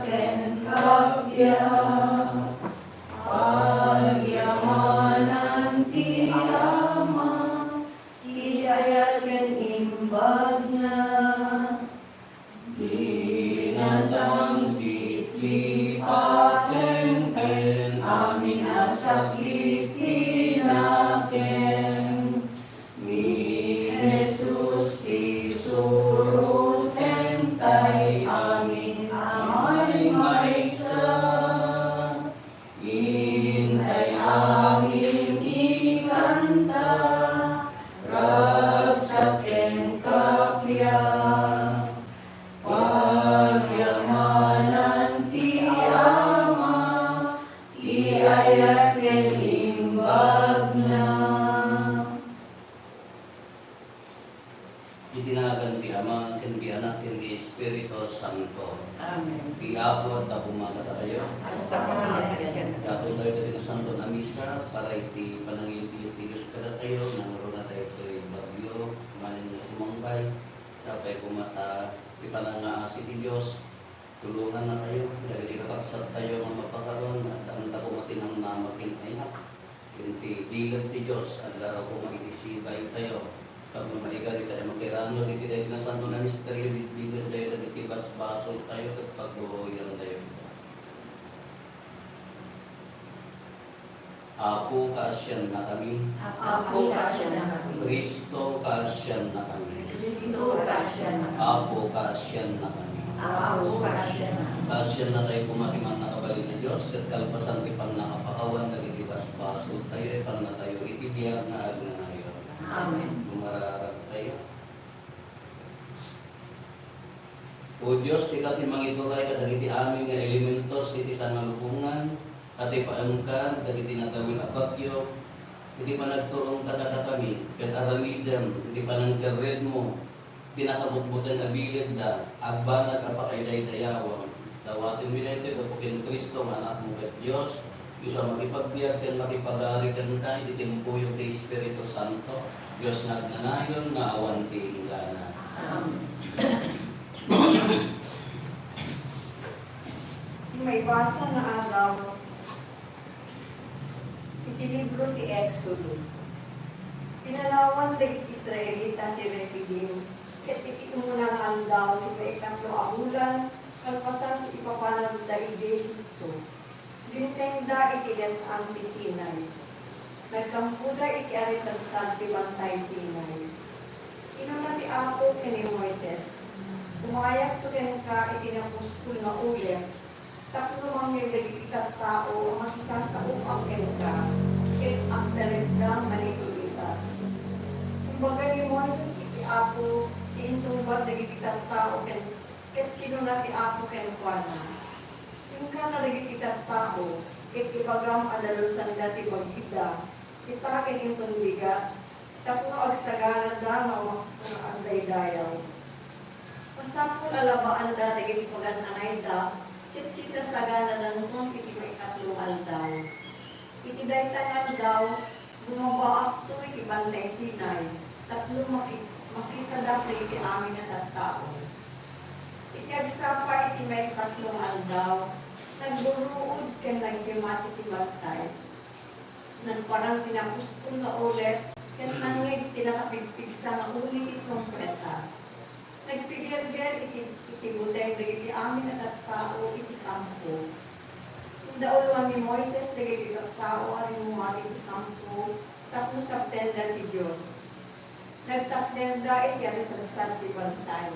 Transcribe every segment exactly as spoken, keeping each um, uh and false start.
ken kappia. Pagyamanan ti Ama, ti ayat ken imbagna. Pinatangsit ti pateng ken amin a sakit ti nakem. Ni Jesus ti suroten tay amin a maymaysa. Intay amin ikanta, ragsak ken kappia. Pagyamanan ti Ama, ti ayat ken imbagna. Iti nagan ti Ama, ken ti Anak, ken ti Espiritu Santo. Amen. Ti Apo adda koma kadatayo. Kasta met ken. Iyato tayo dagiti nasanto a misa para iti panangiyukyut ti Dios kadatayo, nangruna tayo iti bagyo, manen no sumangbay, sapay koma ta ti panangaasi ti Dios, tulonganna tayo, dagiti kakabsat tayo nga mapakaron, adda koma ti namnama ken ayna. Iti bileg ti Dios, aggaraw koma iti sibay tayo. Tapno maikaritayo makirano iti dayta nasanto a misterio, bigbigen tayo dagiti basbasol tayo ket pagburuyan tayo. Apo, kaasiannakami. Apo, kaasiannakami. Cristo, kaasiannakami. Cristo, kaasiannakami. Apo, kaasiannakami. Apo, kaasiannakami. Kaasianna tayo koma ti Mannakabalin a Dios, ket kalpasan ti pannakapakawan dagiti basbasol tayo, ipanna tayo iti biag nga agnanayon. Amen. Gumararag tayo. O Dios, sika ti mangituray kadagiti amin nga elementos iti sangalubongan, a tipaemkan dagiti nagawid a bagyo, iti panagturongta kadakami, ket aramidem iti panangkerrudmo, ti nakabutbuteng a bilegda, agbanag a pakaidaydayawa. Dawatenmi daytoy gapu ken Cristo nga Anakmo ket Dios, Dios a makipagbiag ken makipagari kenka iti timpoyo ti Espiritu Santo, Dios nga agnanayon nga awan ti inggana. Amen. Ti maibasa nga aldaw iti libro ti Exodo. Pinanawan dagiti Israelita ti Refidim ket iti umuna nga aldaw ti maikatlo a bulan kalpasan ti ipapanagda idiay Egipto. Dimtengda iti det-ang ti Sinai. Nagkampoda iti arisagsag ti Bantay Sinai. Kinuna ti Apo ken ni Moises, "Umayakto kenka iti napuskol nga ulep, tapno mangngeg dagiti tattao a makisasaoak kenka, ket agtalekda manikuditak." Imbaga ni Moises iti Apo ti insungbat dagiti tattao ken, ket kinuna ti Apo kenkuana, "Inka kadagiti tattao, ket ibagam a dalosanda ti bagida, ita ken inton bigat, tapno agsaganada nga umakto nga agdaydayaw. Masapul a labaanda dagiti pagan-anayda, ket sisasaganadanton iti maikatlo nga aldaw." Iti dayta nga aldaw, bumabaakto iti Bantay Sinai, tapno maki-, makitadak dagiti amin a tattao. Iti agsapa iti maikatlo nga aldaw, nagburuod ken nagtimat iti bantay. Nagparang ti napuskol nga ulep, ket nangngeg ti nakapigpigsa nga uni ti trumpeta. Nagpigerger iti, iti buteng dagiti amin a tattao iti kampo. Indauluan ni Moises dagiti tattao a rimmuar iti kampo tapno sabtenda ti Dios. Nagtakderda iti arisagsag ti bantay.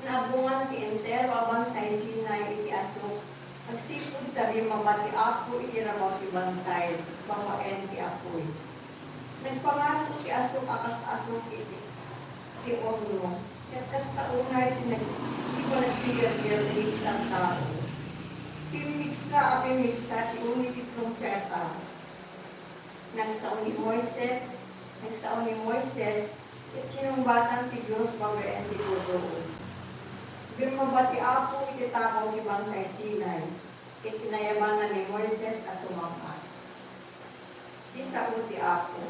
Naabungan ti entero a Bantay Sinai iti asuk, agsipud ta bimmaba ti Apo iti rabaw ti bantay babaen ti apuy. Nagpangato ti asuk a kas asuk iti, iti urno, ket kasta unay ti nag-, ti panagpigerger dagiti tattao. Pimmigsa a pimmigsa ti uni ti trumpeta. Nagsao ni Moises, nagsao ni Moises, ket sinungbatan ti Dios babaen ti tutuo. Bimmaba ti Apo iti tabaw ti Bantay Sinai, ket inayabanna ni Moises a sumang-at. Ti sao ti Apo.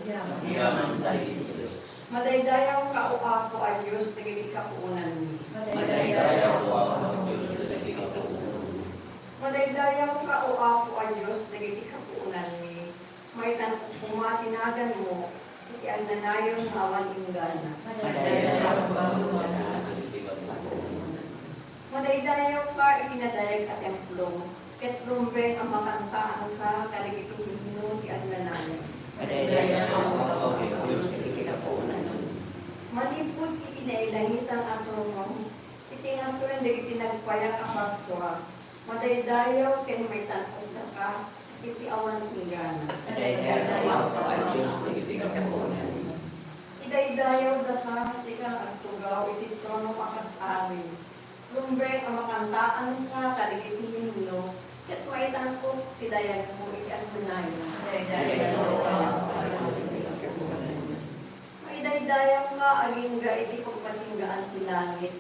Yaman tayo, Dios. Madaydayawka, O Apo a Dios, dagiti kapuonanmi. Madaydayawka, O Apo a Dios, dagiti kapuonanmi. Madaydayaw ka, O Apo a Dios, dagiti kapuonanmi. Maitan-ok koma ti naganmo iti agnanayon nga awan inggana. Madaydayaw ka iti nadayag a templo, ket rumbeng a makantaanka kadagiti himno ti agnanayon. Manipud iti nailangitan a tronom, iti ngato dagiti nagpayak a parsua, madaydayaw ken maitan-ok daka iti awan inggana. Madaydayaw ka, O Dios, iti kapuonan. Idaydayaw daka, sika nga agtugaw iti trono a kas ari. Rumbeng a makantaanka kadagiti himno, ket maitan-ok ti dayagmo iti agnanayon. Madaydayaw ka, O Dios, iti kapuonan. Maidaydayaw ka agingga iti pagpatinggaan ti langit.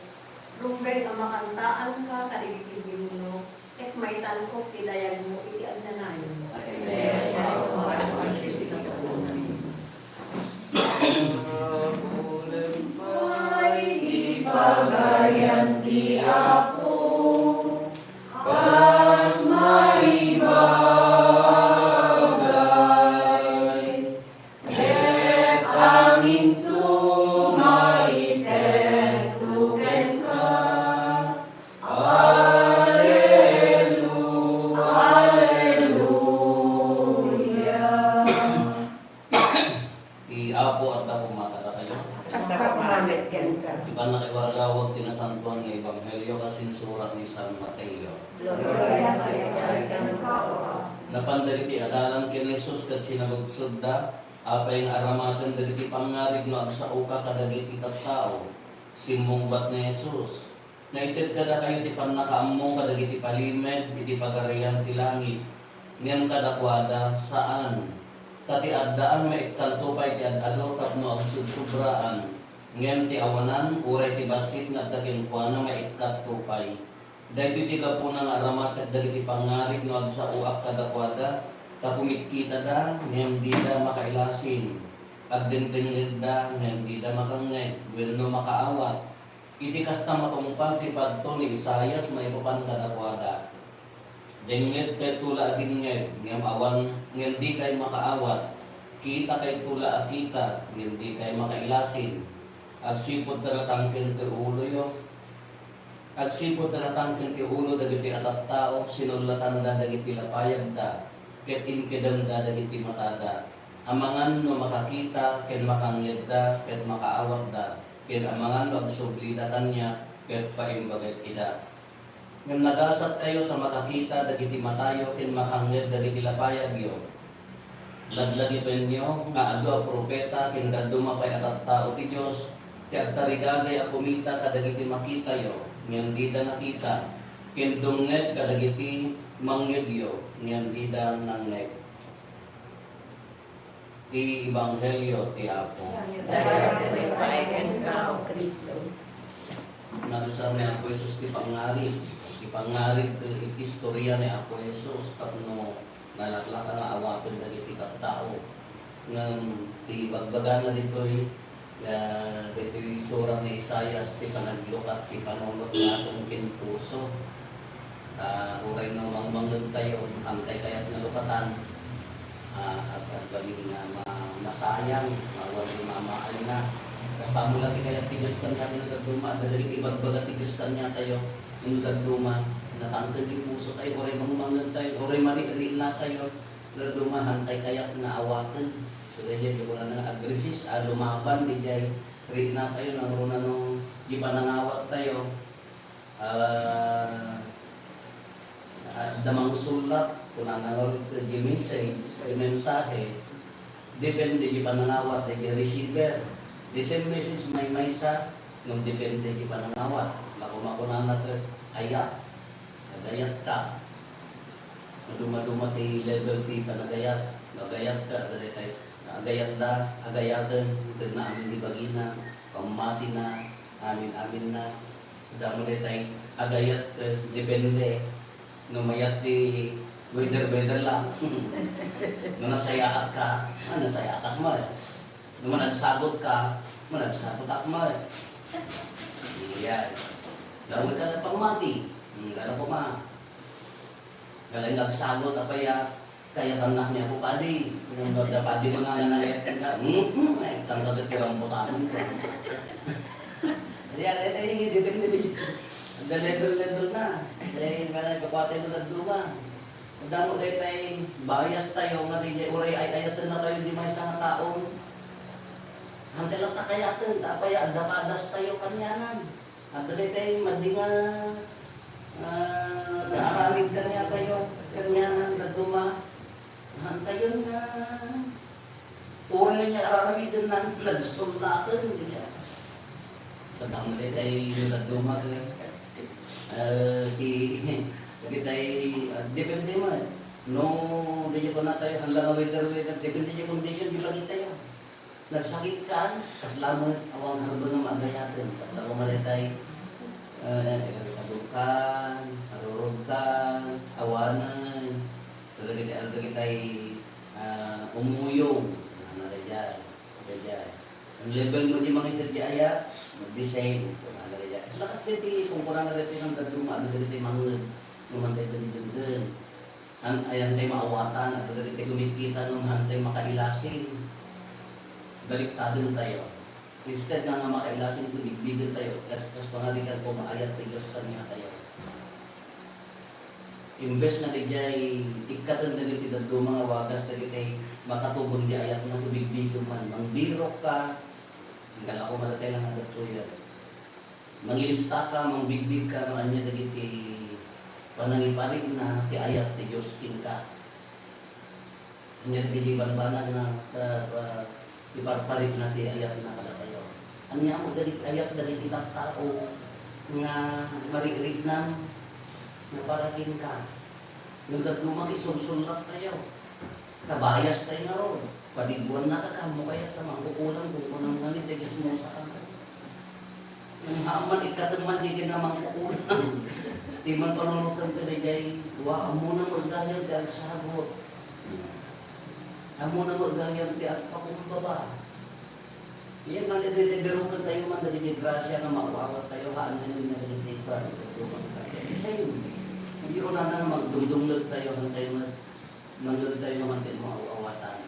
Rumbeng a makantaanka kadagiti himno, ket maitan-ok ti dayagmo iti agnanayon. Pagarian ti Apo, kas maibagay. Ket aminto maitetto kenka. Alleluia, alleluia. Ti Apo adda koma kadakayo. Kasta koma met kenka. Ti pannakaiwaragawag ti Nasantoan nga Ebanghelio kas insurat ni San Mateo. Gloria kenka, O Apo. Napan dagiti adalan ken ni Jesus ket sinaludsodda, Apay nga aramaten dagiti pangngarig no agsaoka kadagiti tattao? Simmungbat ni Jesus, Naited kadakayo ti pannakaammo kadagiti palimed iti Pagarian ti Langit, ngem kadakuada, saan. Ta ti addaan maikkanto pay ti ad-adu tapno agsubsobraan, ngem ti awanan uray ti bassit nga adda kenkuana maikkatto pay. Daytoy ti gapuna nga aramatek dagiti pangngarig no agsaoak kadakuada, ta pumikkitada, ngem dida makailasin. Agdengdengngegda, ngem dida makangngeg wenno makaawat. Iti kasta, matungpal ti padto ni Isaias maipapan kadakuada, Dengngegkayto la a dengngeg, ngem awan, ngem dikay makaawat. Kitakayto la a kita, ngem dikay makailasin. Agsipud ta natangken ti uloyo, Agsipud ta natangken ti ulo dagiti a tattao, sinullatanda dagiti lapayagda, ket inkedemda dagiti matada. Amangan no makakita ken makangngerda ket makaawatda, ken amangan no agsublida kaniak ket paimbagek ida. Ngem nagasatkayo ta makakita dagiti matayo ken makangngeed dagiti lapayagyo. Laglagipenyo nga adu a profeta ken dadduma pay a tattao ti Dios ti agtarigagay a kumita kadagiti makitayo ngem dida nakita, ken dumngeg kadagiti mangngegyo ngem dida nangngeg. Ti Ebanghelio ti Apo. Dayta ti maipaay kenka, O Cristo. Nadusar ni Apo Jesus ti pangngarig. Ti pangngarig ti is-, istorya ni Apo Jesus tapno nalaklaka nga awaten dagiti tattao. Ngem ti ibagbagana ditoy, nga ditoy surat ni Isaias, ti panaglukat ti panunot naton ken puso. Ah, uray no mangmangngegtayo, haantay kayat nga lukatan. Ah, ag-, agbalin nga ma-, masayang, awan ti mamaayna. Kasta met la ti kayat ti Dios kaniatayo no dadduma, adda dagiti ibagbaga ti Dios kaniatayo, no dadduma, natangken ti pusotayo, uray mangmangngegtayo, uray mari-, rinnatayo, dadduma, haantay kayat nga awaten. So, daydiay, di ko na nga ag-resist, ah, lumaban, daydiay, rinnatayo, nangruna no, di panangawattayo. Ah, adda mangsulat, kunana ngarud ti message, ti mensahe, depende ti panangawat ti receiver. The same message maymaysa, ngem depende ti panangawat. Makumakunana ket, "Ayat, agayatka." Maduma-duma ti level ti panagayat. Agayatka, adda daytay, agayatda, agayaten, ket naamin ti bagina, pammatina, amin-aminna. Damo daytay agayat, eh, depende. No mayat ti weather-weather lang. No nasayaatka, ah, nasayaatak met. No managsagotka, managsagotak met. Iyan. Damo ka pammati. Hmm, damo koma. Kalaing agsagot, apay a, kayatannak ni Apo Padi. Ngem no adda padi mangana nga ayaten ka, "Hmm, hmm, ay, tangka ket ti rambutan." Kaya, kaya, kaya, depende, depende. Adda level-level na. Kaya, yung nga, ipapatay mo na duma. Adda mo daytay bias tayo nga di, uray ay-ayaten na tayo di maysa nga taon. Hantay lang ta kayaten, ta apay a, adda padas tayo kanianan. Adda daytay madi nga, ah, aramid kaniatayo, kanianan, dadduma. Hantayon nga, uray nga aramiden na, nagsullaten, di kaya. Sa damo daytay dadduma, eh. Ah, ti, dagitay, ah, depende man. No, di kunatayo, hala nga weather, weather, depende ti condition, di bagitayo. Nagsakit ka, kasla met, awan karben nga maagayaten, kasla met daytay, eh, ikadukkan, arurogkan, awanen, so, dagiti, ano, dagitay, ah, umuyong, ano, daydiay, daydiay. Ang level mo di mangited di ayat, the same, so, ano, daydiay. Kasla kas daytoy, kung kurang nga daytoy, ang dadduma, ano, dagitay mangngeg, no, mantay dengdengden. Han-, ay, hantay maawatan, adda dagiti gumitkita ngem hantay makailasin. Baliktaden tayo. Instead nga, nga makailasin, ito bigbigen tayo. Kas, kas pangarigan ko, maayat ti Diyos kaniatayo. Imbes nga dijay ikkaten dagiti dadduma nga wagas dagiti makatubon di ayatna, ito bigbigen man. Mangbirok ka, ang kalako madatay lang adda tuyan. Mangilista ka, mangbigbig ka, no ania dagiti panangiparikna ti ayat ti Dios kenka. Ania dagiti banbanag na, ah, ah, iparparikna ti ayatna kadatayo. Ania mo dagiti ayat dagiti tattao nga maririknam nga para kenka. No dadduma, isulsullat tayo. Kabayas tayo ngarud. Padiguan na ka, kamo kayat ta mangkukulang, kukulang kami, ti gismosa ka. Ngem haan man, ikkaten man di ka na mangkukulang. Di man panunutan ka daydiay, wa, ammona met gayam ti agsagot. Ammona met gayam ti agpakumbaba. Iyan man, daydiay, biruken tayo man dagiti grasia nga maaw-awat tayo, haan nga dagiti kuan, iti tubo tayo. Isa yun. Hindi ko na nga magdumdumlog tayo, hantay met Mangngeg tayo naman ti maaw-awatan.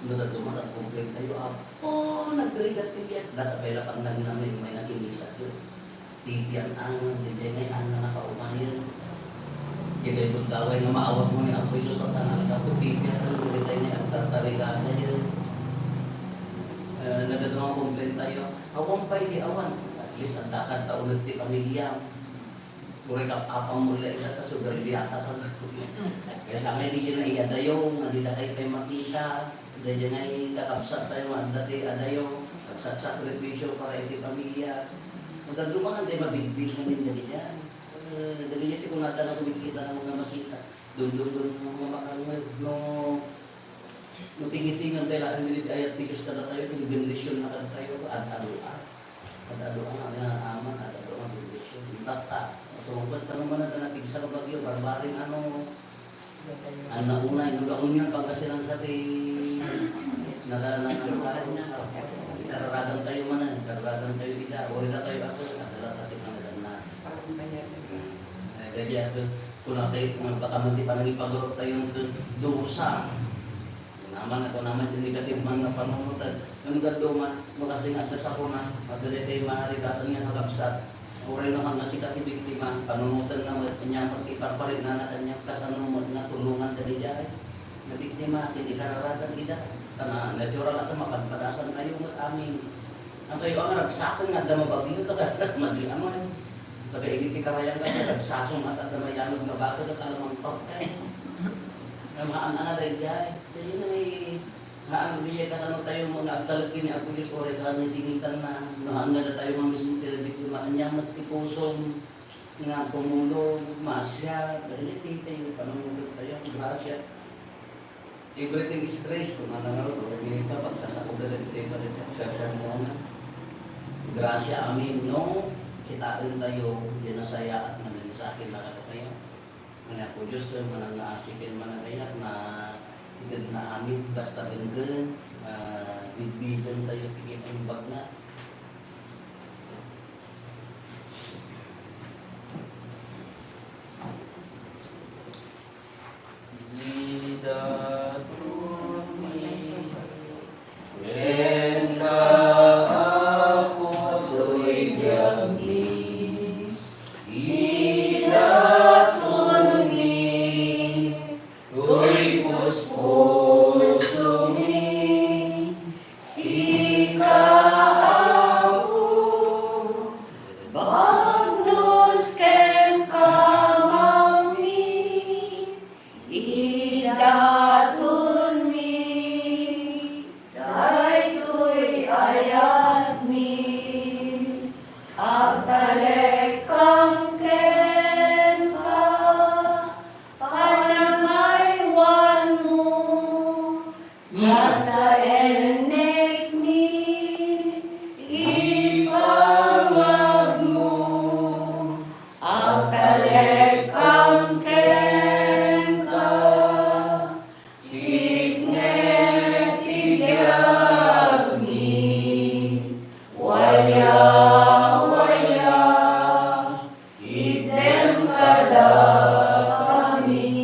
No dadduma, agcomplain tayo, "Apo, nagrigat ti biag." Data pay la pagnagnamay, may nakimisat yun. Pipian ang, daydiay nga ang nakaumayan. Kaya gundaway nga maawat mo ni Apo Jesus, at ang anak ko, pipian ang, daydiay nga agtartarigagay. Eh, nagadawa complain tayo, "Awan pay di awan." At least, ang dakad ta ulit ti pamilya. Uray kap-, apam mo la ida, ta soberbiata ka. Kaysa nga, di dyan ay adayo, nga di da kayo pay makita. Daydiay nga kakabsat tayo nga adda ti adayo, nagsaksakripisyo para iti pamilya. Kung taglumakan tayo, mabigbig namin dali dyan. Eh, dali dyan, ti kunada na kumikita ng mga makita. Dundun-dun ng mga makangag. No, no tingitingan tayo, laang dili ayat ti Diyos kada tayo, ti bendisyon na kada tayo, ad-ado, ah. Ad-ado nga, nga aman, ad-ado nga bendisyon. Intatta. Sumangpet kano man nga napigsa nga bagyo, barbaring ano, ang naunay, no, La Union, Pangasinan sa ti, naka-, naka-, naka-, ikararagan tayo man, eh, ikararagan tayo ida, o ida tayo ako, adala ta ti pangadan na. Eh, kaya, kuna tayo, kung baka man ti panangipagarup tayo ng dusa. Naman ako naman yung negative man nga panunutan. Yung gaduma, bakas din adda sa kuna, adda daytoy marigatan nga kakabsat. Uray no, hanggang sikat ti biktima, panunutan na met, anya met iparparit na na kanya, kasano met nga tulungan ka di jay. Na biktima, hindi kararagan ida. Kana, natural ato, mapadpadasan tayo met amin. Ang kayo ang ragsakon nga adda mabagyo, taga, madi aman. Taga, igit ti karayang ka, ragsakon at adda mayanod nga bato, at alamang pagkay. Nga maan nga dayjay. Dayjay, Haan, di kasano tayo nga agtalek ken ni Apo Dios, uray ta nga tingitan na, no, haan nga datayo nga mismo ti biktima, ania met ti pusom nga pumulong, maasiar, dagiti tayo, panungutan tayo, gracia. Everything is grace, kung ano nga, uray ta, pagsasakuda, dagiti tayo, pagsasakuda. Gracia, amin, no, kitaen tayo, di nasayaat nga mensahe na kadatayo. Nga Apo Dios, ken manangngaasi ken managayat, na ited na amin, basta denggen, ah, bigbigen tayo ti kinaimbag na. Amen.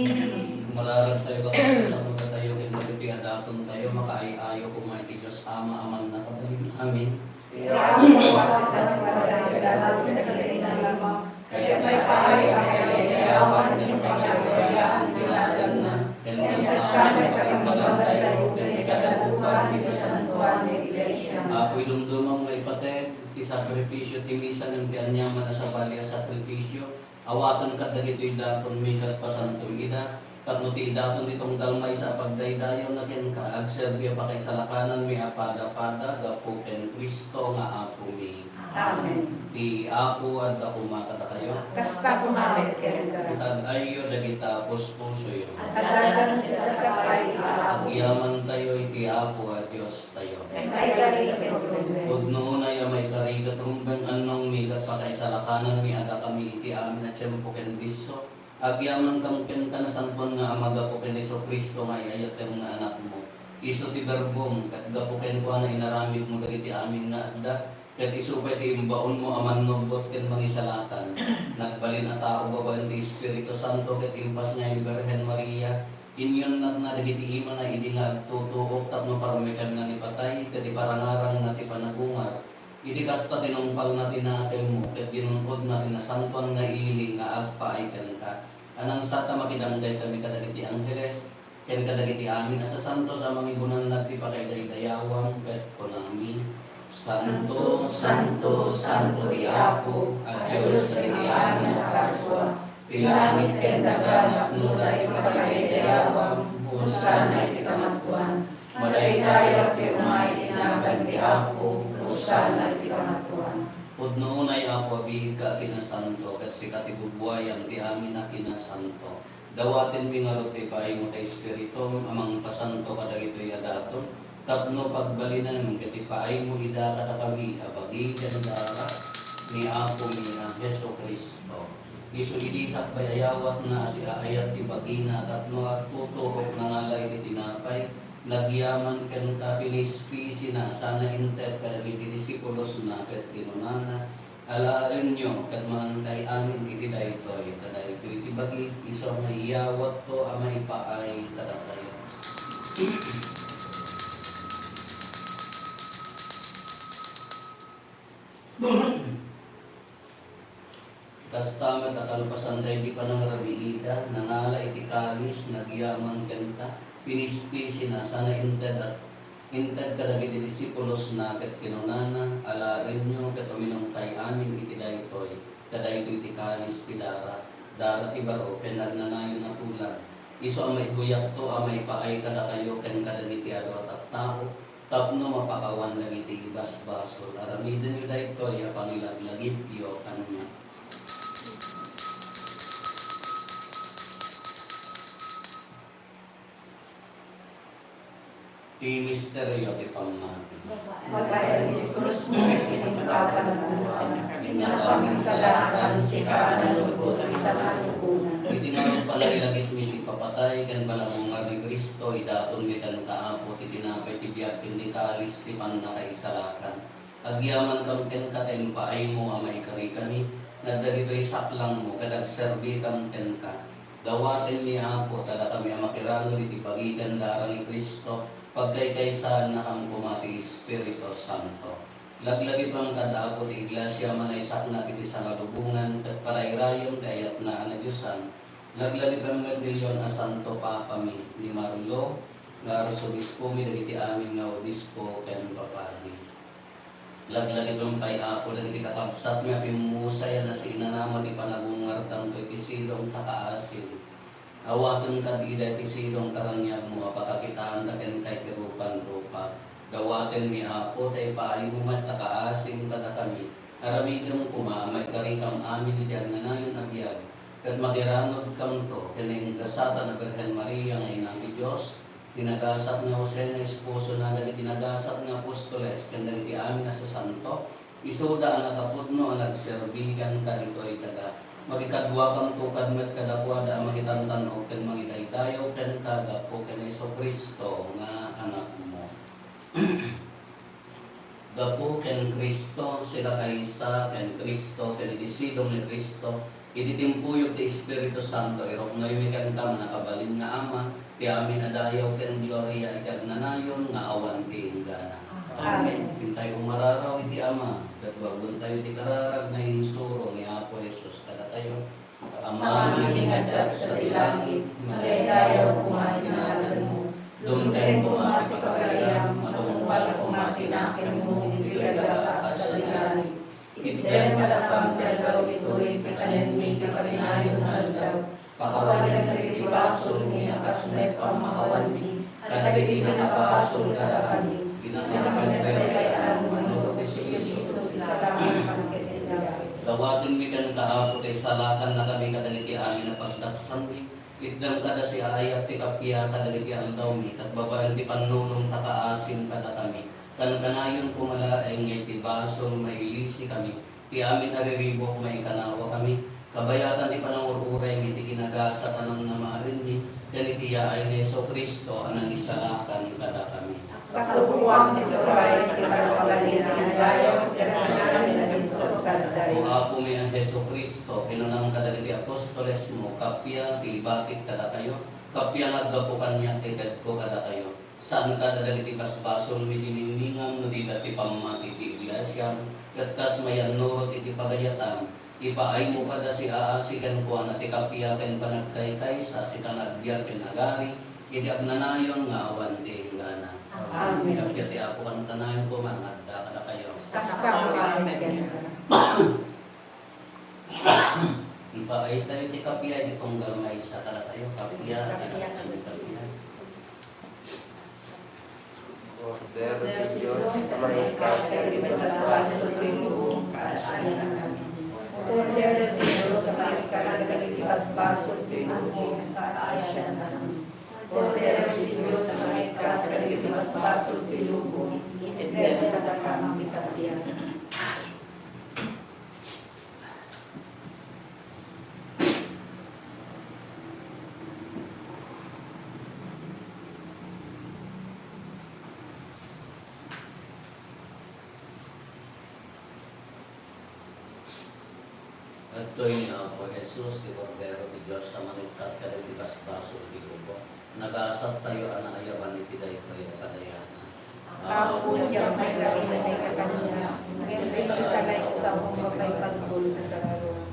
Mararag tayo, kakabsat, tapno datayo ken dagiti adaton tayo, makaay-ayo koma iti Dios Ama a mannakabalin. Amen. Ti Apo, awan ti pagdaydayawan, ket maipaay a pagdaydayawan ti pagdaydayawan ti naganna, ken kasta met a pagmamagtayo ken ikadaluan ti kasantoan nga iglesia. Apo, idumdumam nga ipateg ti sakripisio ti misa ngem ti aniaman a sabali a sakripisio, awaten kadagitoy datonmi ket pasantom ida, tapno ti idaton ti tunggal maysa a pagdaydayawna kenka, agserbi a pakaisalakananmi a padapada gapu ken Cristo nga Apomi. Amen. Ti Apo adda koma kadakayo. Kasta koma met kenka. Itad-ayyo dagita puspusoyo. Adda sida pay, Apo. Agyamantayo iti Apo a Diostayo. Ket maikari ket rumbeng. Pudno unay a maikari ket rumbeng, annongmi ket pakaisalakananmi a dakami iti amin a tiempo ken disso. Agyamankami kenka, Nasantoan nga Ama, gapu ken Jesu-Cristo nga ay-ayatem nga Anakmo. Isu ti Berbom, ket gapu kenkuana inaramidmo dagiti amin nga adda, ket isu pay ti imbaonmo a mannubbot ken mangisalakan. Nagbalin a tao babaen ti Espiritu Santo ket impasniay ni Birhen Maria. Inyonnatna dagiti imana idi nga agtutuok tapno parmekanna ni patay, ket iparangarangna ti panagungar. Idi kasta, tinungpalna ti nakemmo ket ginun-odna ti nasantoan nga ili nga agpaay kenka. Anangsat a makidanggaytami kadagiti angheles ken kadagiti amin a sasantos a mangibunnanag ti pakaidaydayawam ket kunami, "Santo, santo, santo ti Apo a Dios dagiti amin a parsua. Ti langit ken daga napnoda iti pagidayawam, Hosanna iti kamatuan. Madaydayaw ti umay iti nagan ti Apo, Hosanna iti kamatuan." Pudno unay, Apo, a biigka a kinasanto, ket sika ti bubuayan ti amin a kinasanto. Dawatenmi ngarud ti ipaaymo ti Espiritum a mangpasanto kadagitoy a daton, tapno pagbalinem ket ipaaymo ida kadakami a bagi ken dara ni Apomi a Jesu-Cristo. Isu idi sakbay a yawatna a siaayat ti bagina tapno agtuturok nangala iti tinapay, nagyaman ken pinispisi na sana inted kadagiti disipulosna ket kinunana, "Alaenyo ket mangankay amin iti daytoy, ta daytoy ti bagi, isu nga iyawatko a maipaay kadakayo." Kasta met a kalpasan daydi panangrabiida, nangala iti kalis, nagyaman kenka, pinispisina, sana inted a, inted kadagiti disipulosna, ket kinunana, "Alaenyo ket uminumkay amin iti daytoy, ta daytoy ti kalis ti dara, dara ti baro ken nagnanayon a tulag. Isu a maibuyatto a maipaay kadakayo ken kadagiti adu a tattao, tapno mapakawan dagiti ibasbasol. Aramidenyo daytoy a pangilaglagipyo kaniak." Ti misterio ti pammati. Babaen iti krusmo ket iti pagpanaguan, innak a mangsalakan, sika a nalubos a sangatogonan. Iti ngarud, palaglagipmi ti ipapatay ken panagungar ni Cristo, idatonmi kenka, Apo, ti tinapay ti biag ken ti kalis ti pannakaisalakan. Agyamankami kenka ta impaaymo a maikarikami nga dagitoy saklangmo ket agserbikami kenka. Dawatenmi, Apo, ta dakami a makiranged iti bagi ken dara ni Cristo, pagkaykaysaannakami koma ti Espiritu Santo. Laglagipem kad, Apo, ti Iglesia a manaysaknap iti sangalubongan ket parayrayem ti ayatna a nadiosan. Laglagipem met ni Leon a Santo Papami, ni Marlo nga Arsobispomi, dagiti amin nga obispo ken papadi. Laglagipem pay, Apo, dagiti kakabsatmi a pimmusay a nasinanama ti panagungartanto iti silong ta kaasim. Awaten kad ida iti silong karaniagmo a pakakitaanta kenka iti rupan-rupa. Dawatenmi, Apo, ta ipaaymo met ta kaasim kadakami. Aramidem koma a maikarikam amin iti agnanayon a biag, ket makiranudkamto ken naingasatan a Birhen Maria nga Ina ti Dios, ti nagasat nga Jose nga esposona, dagiti nagasat nga apostoles, ken dagiti amin a sasanto, isuda a nakapudno a nagserbi kenka ditoy daga. Makikaduakamto kad met kadakuada a mangitantan-ok ken mangidaydayaw kenka gapu ken Jesu-Cristo nga Anakmo. Gapu ken Cristo, sika kaysa ken Cristo, ken iti silong ni Cristo, Iti timpuyog ti Espiritu Santo, iruknoymi kenka, mannakabalin nga Ama, ti amin a dayaw ken gloria iti agnanayon nga awan ti inggana. Amen. Intayo umararaw iti Ama, ket bagoentayo ti kararag nga insuro ni Apo Jesus kadatayo. Amami nga adda sadi langit, madaydayaw koma ti naganmo. Dumteng koma ti pagariam, matungpal koma ti nakenmo iti daga a sadi langit. Itdem kadakam ti aldaw itoy ti kanenmi ti patinayon nga aldaw. Pakawanem dagiti basolmi a kas met pamakawanmi kadagiti nakabasol kadakami. Dina kami pagbaybayan no manurot iti Kristo ti salakan ket ti dayag. Dawatenmi kenka, Apo, ti salakannakami kadagiti amin a pagdaksanmi. Itdem kada siaayat ti kappia kadagiti aldawmi, ket babaen ti pannulongta, kaasim kadakami. Kankanayon koma laeng nga iti basol, mailisikami. Ti amin a riribuk, maikanawakami. Kabayatan ti panangur-uraymi iti kinagasat a namnamaenmi, ken iti yaay ni Jesu-Cristo a nangisalakan kadakami. Kapupuam ti turay, ti panagbalin ti dayaw, ken amin a dimsagsaday. O Apomi a Jesu-Cristo, kinunam kadagiti apostolesmo, kappia ti ibatik kadakayo, kappia nga aggapu kaniak ti itedko kadakayo. Saanka dagiti basbasolmi ti ningningam no dida ti pammati ti iglesiam, ket kas mayannurot iti pagayatam, ipaaymo kada siaasi kenkuana ti kappia ken panagkaykaysa, sika nga agbiag ken agari iti agnanayon nga awan ti inggana. Amen. Kappia ti Apo kankanayon koma nga adda kadakayo. Kasta met kenka. Ipaaytayo ti kappia iti tunggal maysa kadakayo. Kappia, kappia, kappia. Kordero ti Dios, mangikkat kadagiti basbasol ti lubong, paasianakami. Kordero ti Dios, mangikkat kadagiti basbasol ti lubong, paasianakami. Kordero ti Dios, mangikkat kadagiti basbasol ti lubong, itedem kadakami ti kappia. Adtoy ni Apo Jesus, ti Kordero ti Dios a mangikkat kadagiti basbasol ti lubong. Nagasattayo a naayaban iti daytoy a padayanan. Apo, diak maikarimay kadakami, ngem daytoy sa maysa a pagbaybay-am ti kararuam.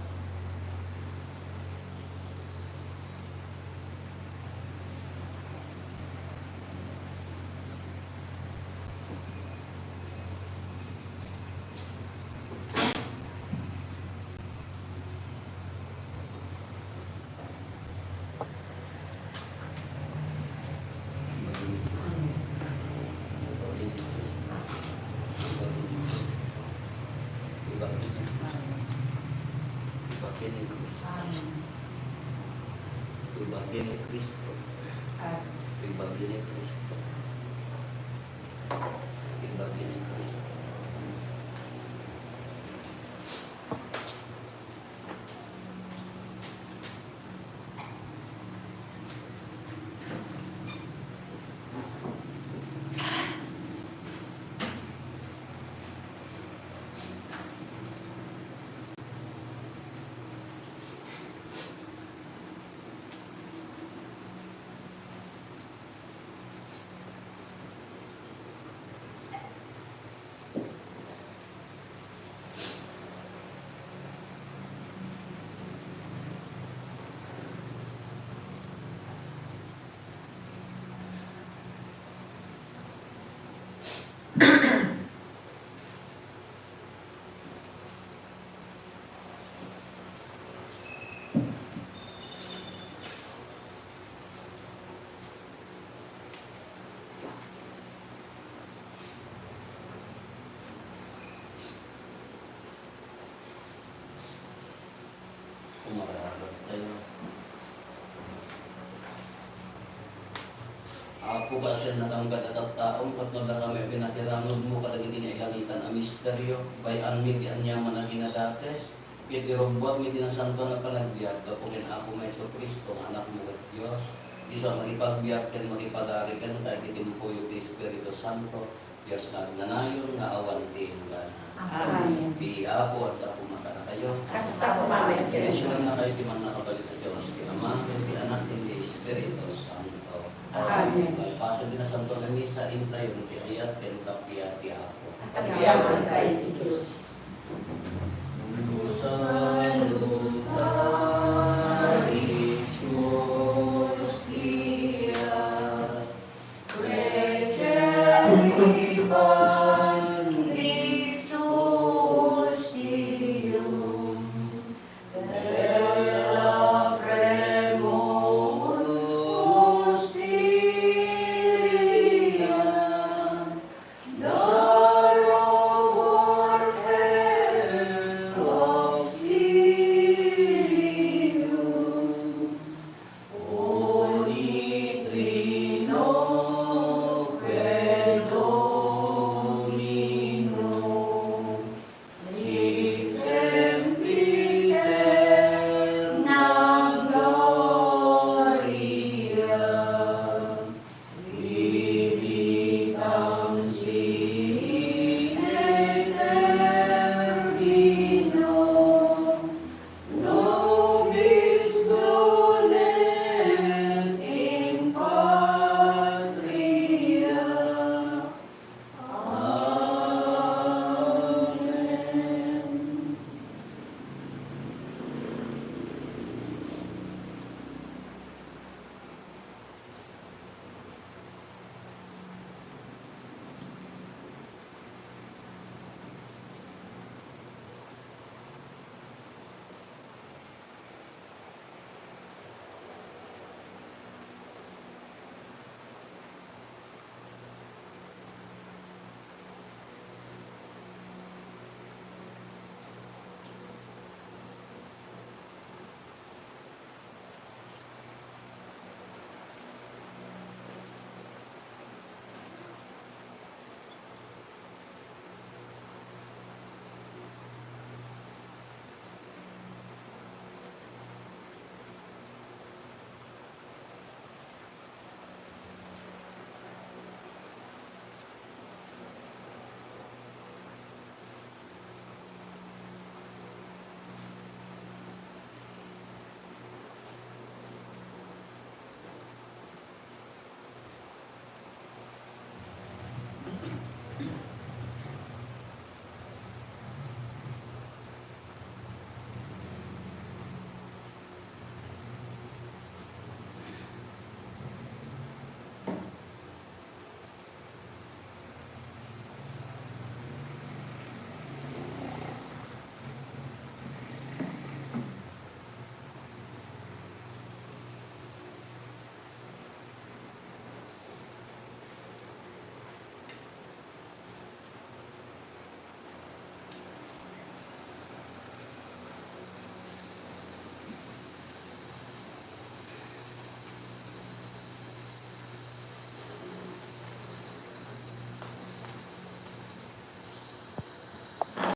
Ibagin ni Kristo. Amen. Ibagin ni Kristo. Amen. Ibagin ni Kristo. Ibagin ni Kristo. Umararag tayo. Apo, kaasiannakami kada tattaom, tapno dakami a pinakiranudmo kadagiti nailangitan a misterio. Bay-anmi ti aniaman a kinadakes, ket irubbuatmi ti nasantoan a panagbiag gapu ken Apomi a Jesu-Cristo nga Anakmo ket Dios, isu a makipagbiag ken makipagari kenka iti timpuyog ti Espiritu Santo, Dios nga agnanayon nga awan ti inggana. Amen. Ti Apo adda koma kadakayo. Kasta koma met kenka. Bendisyonannakayo ti Mannakabalin a Dios, ti Ama, ken ti Anak, ken ti Espiritu Santo. Amen. Kalpasan ti Nasanto a Misa, intayon ti ayat ken kappia ti Apo. Agyamantayo.